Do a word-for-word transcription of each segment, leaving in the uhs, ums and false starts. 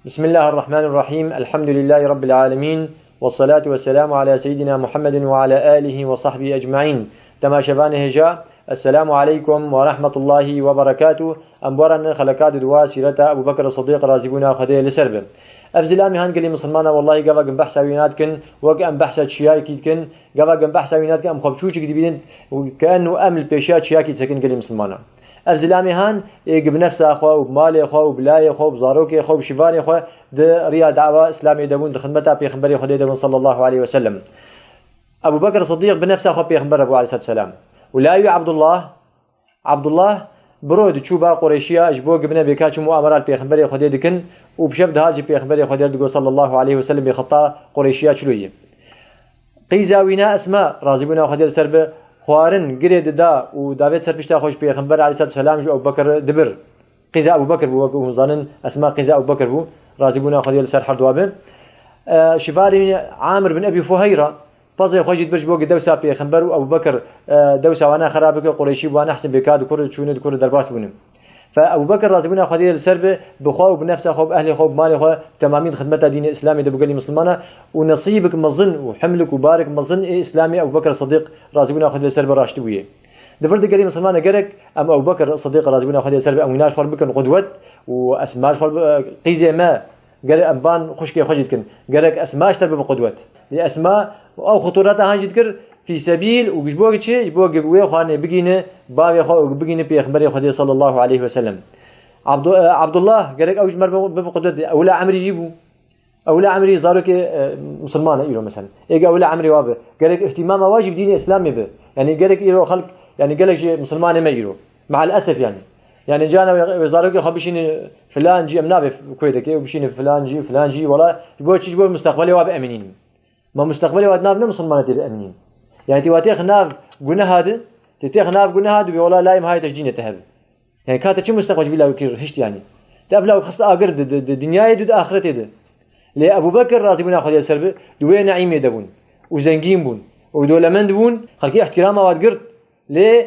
بسم الله الرحمن الرحيم. الحمد لله رب العالمين. والصلاة والسلام على سيدنا محمد وعلى آله وصحبه أجمعين. Temaşevanê hêja, Esselamu aleykum ve rahmetullahi ve berekatuh. Em baran xeleka di dua sîreta Ebu Bekir Sidîq razîbûna Xwedê li ser be. Ev zilamê han gelî misilmana, wellahî gava gin behsa wî nadikin, wek em behsa çiyayekî dikin, gava gin behsa wî nadikin, em xwe bi çûçik dibînin, ke enû em li pêşiya çiyakî disekin gelî misilmana. Ev zilamê han ê gi bi nefsa xwe û bi malê xwe û bi layê xwe û bi zarokê xwe û bi şivanê xwe di riya dawa Îslamê de bûn, di xidmeta Pêxemberê Xwedê de bûn sallallahu aleyhi ve sellem. Ebu Bekir Sidîq bi nefsa xwe pêxember bû aleyhissalatu selam. Û layê wî Abdullah, Abdullah bi roj diçû ba Qureyşiya ji bo gibine bêka çi muamera li pêxemberê Xwedê dikin û bi şev dihat ji pêxemberê Xwedê digot sallallahu aleyhi ve sellem bê xeta Qureyşiya çilo ye. Qîza wîna Esma, razîbûna Xwedê li ser be, xwarin girê dida û davêt ser pişta xwe ji pêxember aleyhissalatu selam ji Ebu Bekir dibir. Qîza Ebu Bekir bû, wek hûn zanin, Esma qîza Ebu Bekir bû, razîbûna Xwedê li ser her dua be. E, şivarê Amir bin Ebî Fuheyra, pezê xwe jî dibir ji bo dewsa pêxember û Ebu Bekir, e, dewsa wana xera bike, Qureyşî bi wan nehsin bêka dikur, çûne dikur derbas bûne. Fe Ebu Bekir razîbûna Xwedê li ser be, bi xwe û bi nefsa xwe, bi ehlê xwe, bi malê xwe, temamî di xidmeta dînê Îslamê de bû gelî misilmana û nesîbik mezin û himlik û barik mezin ê Îslamê Ebu Bekir Sidîq razîbûna Xwedê li ser be raştibûye. Di vir de gelî misilmana gerek em Ebu Bekir Sidîq razîbûna Xwedê li ser be, em wîna ji xwe bikin qudwet û Esma ji xwe bi-, qîzê me, gerek em ban xwişkê xwe jî dikin. Gerek Esma ji te bibe qudwet. Lê Esma ew xuturata han jî dikir fî sebîl û ji bo çi? Ji bo wê xwarinê bigîne bavê xwe û bigîne Pêxemberê Xwedê sallallahu aleyhi ve sellem. Abdu-, e, Abdullah gerek ew ji me re bibe qudwet. Ewla emrî wî bû. Ewla emrî zarokê, e, misilman e îro mesela. Êga ewla emrê wa be. Gerek îhtîmama wa jî bi dînê Îslamê be. Yanî gerek îro xelk, yanî gelek jî misilmanê me îro. Me'el esef yanî. Yanî cana wê, wê zarokê xwe bişînî filan cî, em nabê kuêdekê û bişînî filan cî, filan cî, wela ji bo çi? Ji bo mustaqbelê wa bi emînînim. Ma mustaqbelê wa di nav ne misilmana tê bi emînîn. Yanî tê wa têx nav guneha di, tê têx nav guneha di bê wela layê min hayê te ji dînê te hebe. Yanî ka te çi mustaqbel ji vî lawikî hişt yanî? Te ev lawik xist agir di, di, di dinyayê de û di axretê de. Lê Ebu Bekir razîbûna Xwedê li ser bi, di wê neîmê de bûn. Û zengîn bûn. Û dewlemend bûn. Xelkê îhtîrama wa digirt. Lê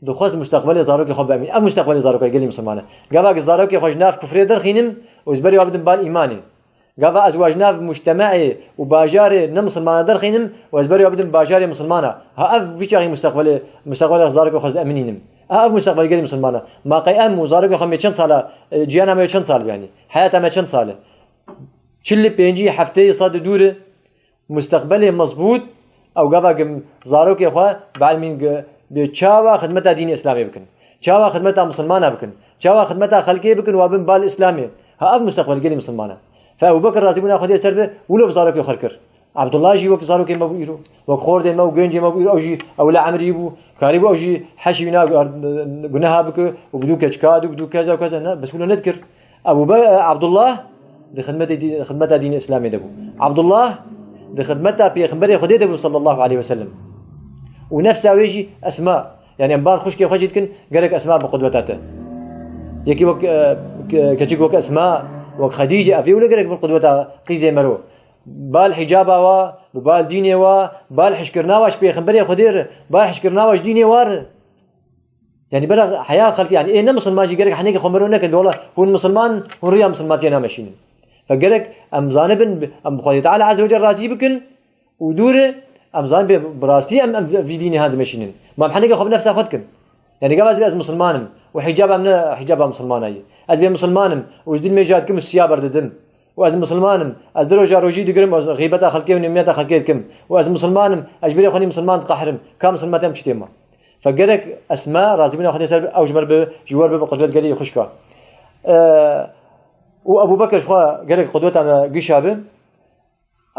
dixwest mustaqbelê zarokê xwe biemîn. Ev mustaqbelê zarokê gelî misilman e. Gava ku zarokê xwe ji nav kufrê derxînim û ez berê wa bidim bal îmanê. Gava ez wa ji nav mujtemeê û bajarê ne misilmana derxînim û ez berê wa bidim bajarê misilmana. Ha ev vî çaxî mustaqbelê, mustaqbelê zarokê xwe ez diemînînim. Ha ev mustaqbel gelî misilman e. Ma qey em û zarokê xwe me çend sala, e, jiyana me çend sal be yanî? Heyata me çend sal e? Çil, pêncî, heftê, sed dûr e. Mustaqbelê mezbût, ew gava ku zarokê xwe bielmîn ku bê çawa xidmeta dînê Îslamê bikin, çawa xidmeta misilmana bikin, çawa xidmeta xelkê bikin, wa bin bal Îslamê. Ha ev mustaqbel gelî misilman e. Fe Ebu Bekir razîbûna Xwedê ser be, wilo bi zarokê xwe kir. Abdullah jî wek zarokê me bû îro, wek xordê me û gencê me bû îro, ew jî ewla emrî bû, karîbû ew jî heşî wîna guneha bike û bidû keçika dû, bidû keza û keza, ne, bes wilo nedikir. Ebu Be-, Abdullah di xidmetê dî-, xidmeta dînê Îslamê de bû. Abdullah di xidmeta Pêxemberê Xwedê de bû sallallahu aleyhi ve sellem. Û nefsa wê jî Esma. Yanî em bar xwişkê xwe jî dikin, gerek Esma bi qudweta te. Yekî wek, e, ke-, keçik wek Esma, wek Xedîce, ev ê wile gerek bi qudweta qîzê mero. Bal hicaba wa, bi bal dînê wa, bal hişkirina wa ji Pêxemberê Xwedê re, bal hişkirina wa ji dînê wa re. Yanî bera heya xelkê, yanî ê ne misilman jî gerek henekê xwe mero nekin, wela hûn misilman, hûn riya misilmantiyê nameşînin. Fe gerek em zanibin, em bi Xwedê Teala Azze ve Celle razî bikin û dûre, em zanibin bi rastî em, em vî dînê han dimeşînin. Ma em henekê xwe bi nefsa xwe dikin. Yanî gava ez bê ez misilman im û hicab em ne hicaba misilmana ye. Ez bê misilman im û ji dîn me jî dikim û siya berdidim. Û ez misilman im, ez di roja rojî digirim, ez xîbeta xelkê û nêmiyeta xelkê dikim. Û ez misilman im, ez ji birê xwe nî misilman diqehirim. Ka misilmeta em çi tê ma? Fe gerek Esma, razîbûna Xwedê ser be, ew ji me re bi, ji we re bibe qudwet gelî xwişka. E, û Ebu Bekir ji xwe gerek qudweta me gişa be.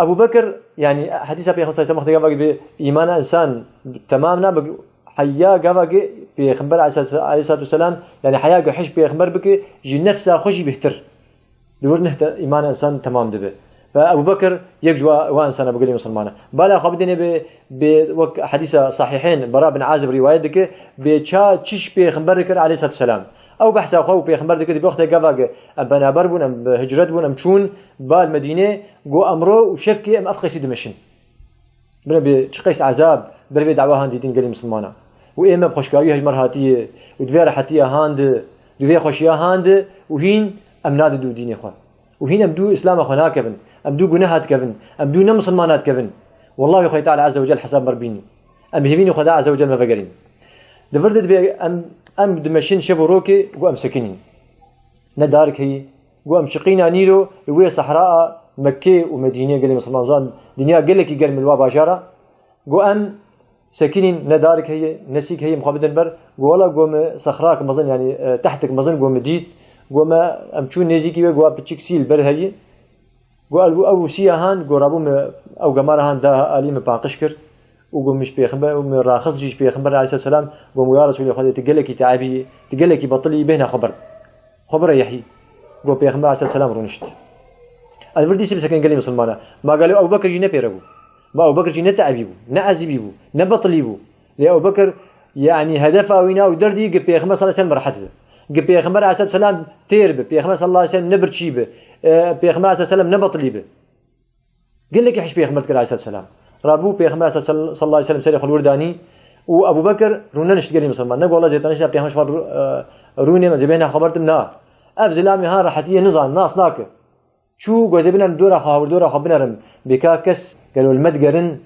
Ebu Bekir, yanî hedîsa Pêxember sallallahu aleyhi ve sellem wextê gava be îmana însan temam nabe, heya gava ge Pêxember aleyhissalatu vesselam, yanî heya ge hişk Pêxember bike, ji nefsa xwe jî bêhtir. Li wir neh te îmana însan temam dibe. Ve Ebu Bekir yek ji wa, wa însana bi gelî misilmana. Bala xwe bidêne bê, bê wek hedîsa sahîhên Bara bin Azib rîwayet dike, bê ça çi ji Pêxember dikir aleyhissalatu vesselam. Ew behsa xwe û Pêxember dikir, di wextê gava ge em benaber bûn, em bi hicret bûn, em çûn bal Medînê, got, emro û şevkê em ev qeysî dimeşin. Bine bê çi qeys ezab ber vê dawa han dîtin gelî misilmana. Û ê me bi xweşkawî hejmer hatiye û di vê rehetiya han de, di vê xweşiya han de û hîn em nadin dû dînê xwe. Û hîn em dû Îslama xwe nakevin, em dû guneha dikevin, em dû ne misilmana dikevin. Wellahî Xwedê Teala Azze ve Cel hesab me re bînî. Em hêvînî Xweda Azze ve Cel me vegerîn. Di vir de dibê em, em dimeşin şev û rokê ku em sekinîn. Ne darik heyî. Ku em şiqîna nîro li wê sehraa Mekkê û Medînê gelê misilman zan dinya gelekî germ li wa bajara. Ku em sekinîn, ne darik heye, ne sîk heye, em xwe bidin ber. Ku wela ku me sexrak mezin, yanî, e, tehtik mezin ku me dît. Ku me, em çûn nêzîkî wê, ku wa piçik sî li ber heyî. Ku ew, ew sîya han, ku rabû me, ew gemara han da alî me paqij kir. Û ku min ji pêxember, û me raxist jî ji pêxember aleyhisselam, ku me ya Resûlê Xwedê, tu gelekî teibî, tu gelekî betilî, bêhna xwe ber. Xwe bireyehî. Ku pêxember aleyhisselam rûnişt. Ez vir dîsî bisekin gelî misilmana. Ma gelo Ebu Bekir jî ne pêre bû. Ma Ebu Bekir jî ne teibî bû, ne ezîbî bû, ne betilî bû. Lê Ebu Bekir, yanî hedefa wî na û derdî gi Pêxember sallallahu aleyhi ve sellem rehet bi. Gi Pêxember aleyhisselam têr bi. Pêxember sallallahu aleyhi ve sellem ne birçî bi. E, Pêxember aleyhisselam ne betilî bi. Gelekî hişk Pêxember dikir aleyhisselam. Rabû Pêxember sallallahu aleyhi ve sellem serê xwe li wir danî û Ebu Bekir rûnenişt gelî misilman. Ne gola zêtanişt ya Pêxember şima rû-, e, rûnê me zêbêhna xwe berdim na. Ev zilamê ha rehetiyê nizan, nas nake. Çû gozê binem dora xwe, hawir dora xwe binerim. Bêka kes gelo li me digerin,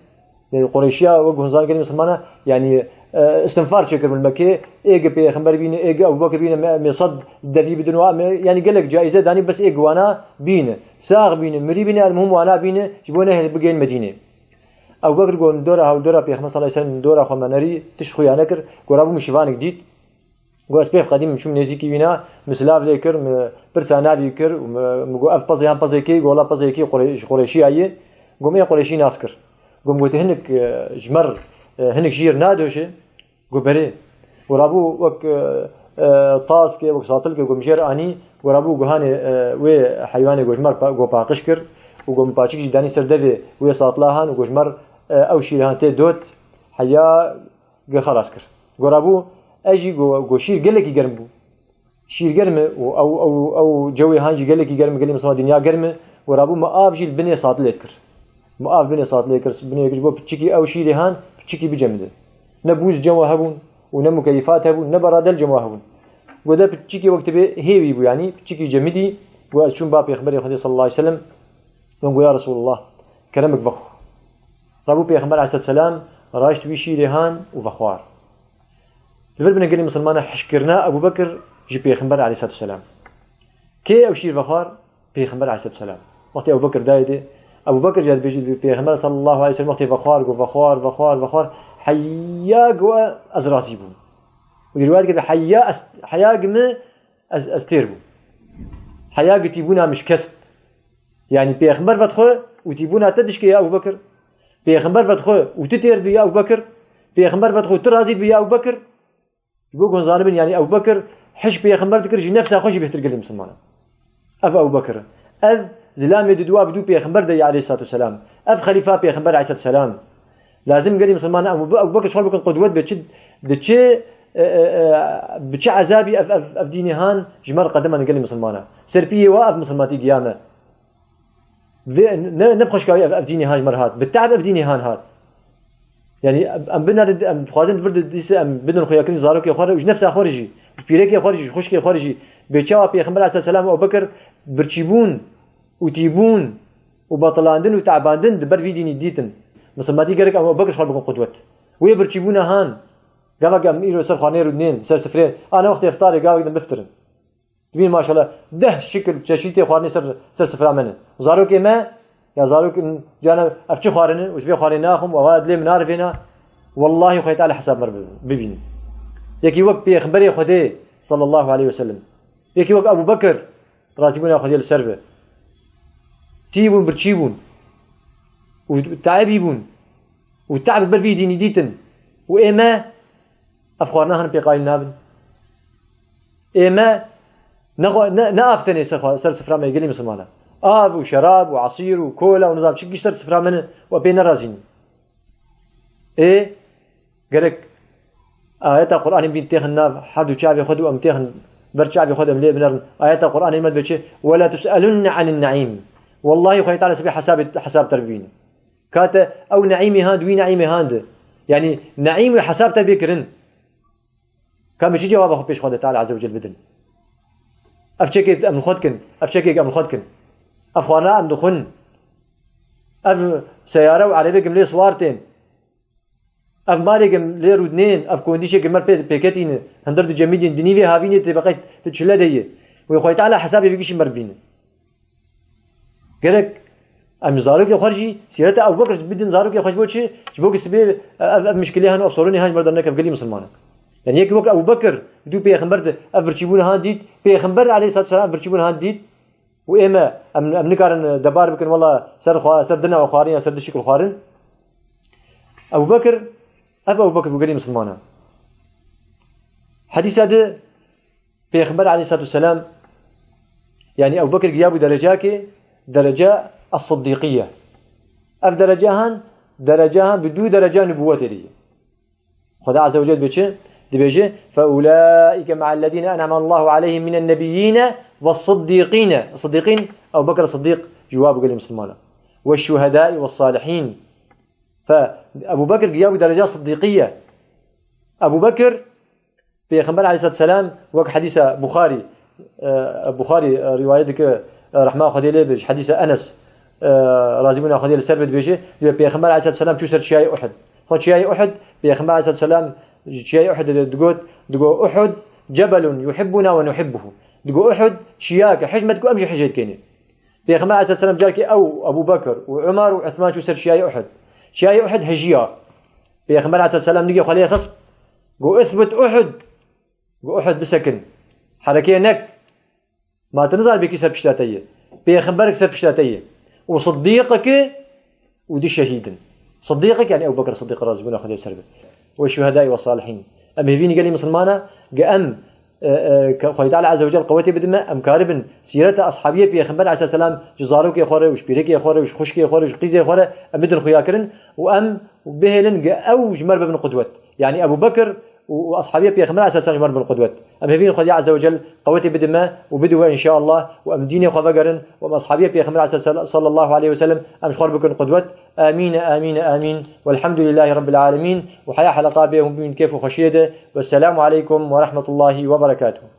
e, Qureyşiya wek hûn zan gelî misilmana, yanî, e, istinfar çêkir min Mekê, ê gi Pêxember bîne, ê gi Ebu Bekir bîne, me, me sed devî bidin wa, me, yanî gelek caize danî bes ê gi wana bîne. Sax bîne, mirî bîne, elmuhim wana bîne, ji bo nehêle bigihên Medînê. Ebu Bekir got, dora hawir dora Pêxember sallallahu aleyhi ve sellem dora xwe me nerî, tişt xuya nekir, gora bû min şivanek dît. Got, ez pêv qedîm çûm nêzîkî wî na, min silav lê kir, min pirsa navî kir û min, min got, ev pezê yan pezê kê? Got, wela pezê kê Qurey-, ji Qureyşiya ye. Got, min ê Qureyşî nas kir. Got, min got, hinek, e, ji me re, e, hinek jêr nadoşe? Got, berê. Got, rabû wek, e, e, taskê, wek satilkê, got, min jêr anî, got, rabû guhanê, e, wê heywanê got, ji me re pa-, got, paqij kir û got, min paçik jî danî ser devê wê satila han û got, ji me re, e, ew şîrê han tê dot, heya gi xelas kir. Gora bû, ez jî go, go şîr gelekî germ bû. Şîr germ e û ew, ew, ew cewê han jî gelekî germ e, gelê misilman dinya germ e. Gora bû, me av jî li binê satilê dikir. Me av binê satilê kir, binê kir ji bo piçikî ew şîrê han, piçikî bicemide. Ne bûz cem wa hebûn û ne mukeyifat hebûn, ne beradel cem wa hebûn. Go de piçikî wek tibê hêvî bû, yanî piçikî cemidî, go ez çûm ba Pêxemberê Xwedê sallallahu aleyhi ve sellem, gon go ya Resulullah, keremik vexwe. Rabû Pêxember aleyhisselam raşt wî şîrê han û vexwar. Li vir bine gelî misilmana hişkirina Ebu Bekir ji Pêxember aleyhisselatu selam. Kê ew şîr vexwar? Pêxember aleyhisselatu selam. Wextê Ebu Bekir dayê dê, Ebu Bekir jî dibêjî, Pêxember sallallahu aleyhi ve sellem wextê vexwar, got, vexwar, vexwar, vexwar. Heya got, ez razî bûm. Û di rivayet kir, heya ez, heya gi min, ez, ez têr bûm. Heya gi tîbûna min şikest. Yanî Pêxember vedixwe û tîbûna te dişkê ya Ebu Bekir. Pêxember vedixwe û tu têr dibî ya Ebu Bekir. Pêxember vedixwe û tu razî dibî ya Ebu Bekir. Ji bo ku hûn zanibin, yanî Ebu Bekir hiş Pêxember dikir, ji nefsa xwe jî bêhtir gelê misilman e. Ev Ebu Bekir e. Ev zilamê di dua bi dû Pêxember de ye aleyhisselatu selam. Ev xelîfa Pêxember aleyhisselatu selam. Lazim gelê misilman e, Ebu, Ebu Bekir ji xwe bikin qudwet, bi çi, di çi, e, e, e, bi çi ezabî ev, ev, ev dînê han ji me re qedimane gelê misilman e. Ser piyê wa ev misilmatî giya me. Vê, ne, ne bi xweşkawî ev, ev dînê han ji me re hat. Bi te'b ev dînê han hat. Yanî em, em binerin, em dixwazin vir de dîse em bidin xuyakirin zarokê xwe re û ji nefsa xwe re jî, ji pîrekê xwe re jî, ji xwişkê xwe re jî. Bê çawa Pêxember aleyhisselam û Ebu Bekir birçîbûn û tîbûn û betilandin û te'bandin di ber vî dînî dîtin. Misilmatî gerek em Ebu Bekir ji xwe bikin qudwet. Wê birçîbûna han, gavek em îro ser xwarinê rûdinên, ser sifrê, a ne wextê iftarê gavek din biftirin. Dibîn maşallah deh şikil çeşîtê xwarinê ser, ser sifra me ne. Zarokê me, ya zarokên cana ev çi xwarin in û ji vê xwarinê naxwim û ava dilê min narivêna, wellahî Xwedê Teala hesab me re bi-, bibînin. Yekî wek Pêxemberê Xwedê sallallahu aleyhi ve sellem. Yekî wek Ebu Bekir, razîbûna Xwedê li ser be. Tî bûn, birçî bûn. Û te'ibî bûn. Û te'b ber vî dînî dîtin. Û ê me ev xwarina hin pê qayîl nabin. Ê me ne xwe-, ne, ne av tenê ser xwe, ser sifra me gelî misilmana. Av û şerab û esîr û kola û nizam çi giş ser sifra me ne û pê nerazînin. Ê gerek ayeta Qur'anê bîn têxin nav her du çavê xwe de û em têxin ber çavê xwe de em lê binerin. Ayeta Qur'anê me dibe çi? "Ve la tus'elunne anin ne'îm." Wellahî Xwedê Teala sibê hesabê, hesab te re bibîne. Ka te ew neîmê han di wî neîmê han di. Yanî neîm wê hesab te bê kirin. Ka me çi cewaba xwe pêş Xwedê Teala Azze ve Cel bidin? Ev çekê em li xwe dikin, ev çekê em li xwe dikin. Ev xwarina em dixwin. Ev seyare û erebê gim lê siwar tên. Ev malê gim lê rûdnên. Ev kondîşê gim mer pê pêketîne. Hindir dicemîdîn. Di nîvê havînê tê beqey tu çile de yê. Wê Xwedê Teala hesabê vê gişî mer bîne. Gerek em zarokê xwe jî sîreta Ebu Bekir bidin zarokê xwe ji bo çi? Ji bo ku sibê ev, ev mişkilê han, ev sorunê han ji ber dernekeve gelî misilmanan. Yani yek wek Ebu Bekir dû pêxember de ev birçîbûn han dît, pêxember aleyhissalatu vesselam ev birçîbûn han dît û ême em, em nikarin debar bikin, wela ser xwa-, ser dina xwarin ya ser du şikil xwarin. Ebu Bekir, ev Ebu Bekir bû gelî misilmanan. Hedîsa de Pêxember aleyhissalatu vesselam, yani Ebu Bekir giya bû derecakê, derece es-Siddiqiye. Ev derece han, derece han bi du derece nubûwetê de ye. Xweda Azze ve Celle dibê çi? Dibêje, "Fe ulaike ma'ellezine en'amallahu aleyhim minen nebiyyine ve siddiqine." Siddiqin, Ebu Bekir Siddiq ji wa bû gelî misilmana. "Ve şuhedai ve salihin." Fe Ebu Bekir giya bû derece Siddiqiye. Ebu Bekir Pêxember aleyhissalatu vesselam wek hedîsa Buxarî, e, Buxarî, e, rîwayet dike, e, rehma Xwedê lê be, ji hedîsa Enes, e, razîbûna Xwedê li ser be dibêje, dibê Pêxember aleyhissalatu vesselam çû ser çiyayê Uhud. Xwe çiyayê Uhud, Pêxember aleyhissalatu vesselam ji çiyayê Uhud de digot, digot, "Uhud cebelun yuhibbuna ve nuhibbuhu." Digot, "Uhud çiyake, hej me diku em jî hejê dikêne." Pêxember aleyhissalatu vesselam carkê ew, Ebu Bekir û Umar û Uthman çû ser çiyayê Uhud. Çiyayê Uhud hejiya. Pêxember aleyhissalatu vesselam nigê xwe lê xist, got, "Uthbut Uhud." Got, "Uhud bisekin. Herekê nek. Ma tu nizanî bê kî ser pişta te ye. Pêxemberik ser pişta te ye. Û Siddîqik û du şehîd in." Siddîqik yani Ebu Bekir Siddîq razîbûna Xwedê ser be. Ve şuhedai ve salihîn. Em hêvî ne gelî misilmana, ge em, e, e, ke Xwedê Teala Azze ve Celle qewetê bidime, em karibin sîreta ashabiyê Pêxember aleyhissalatu vesselam ji zarokê xwe re û ji pîrekê xwe re û ji xwişkê xwe re û ji qîzê xwe re em bidin xuyakirin û em bihêlin ge ew ji me re bibin qudwet. Yani Ebu Bekir û, û ashabiyê Pêxember aleyhissalatu vesselam ji me re bin qudwet. Em hêvîn Xwedê Azze ve Celle qewetê bide me û bide we inşallah û em dînê xwe vegerin û em ashabiyê Pêxember aleyhissalatu sallallahu aleyhi ve sellem em ji xwe re bikin qudwet. Amîn, amîn, amîn. Velhamdülillahî Rabbil âlemîn. Û heya heleqa bê hûn bibîn kêf û xweşiyê de. Wesselamu aleykum ve rahmetullahi ve berekatuhu.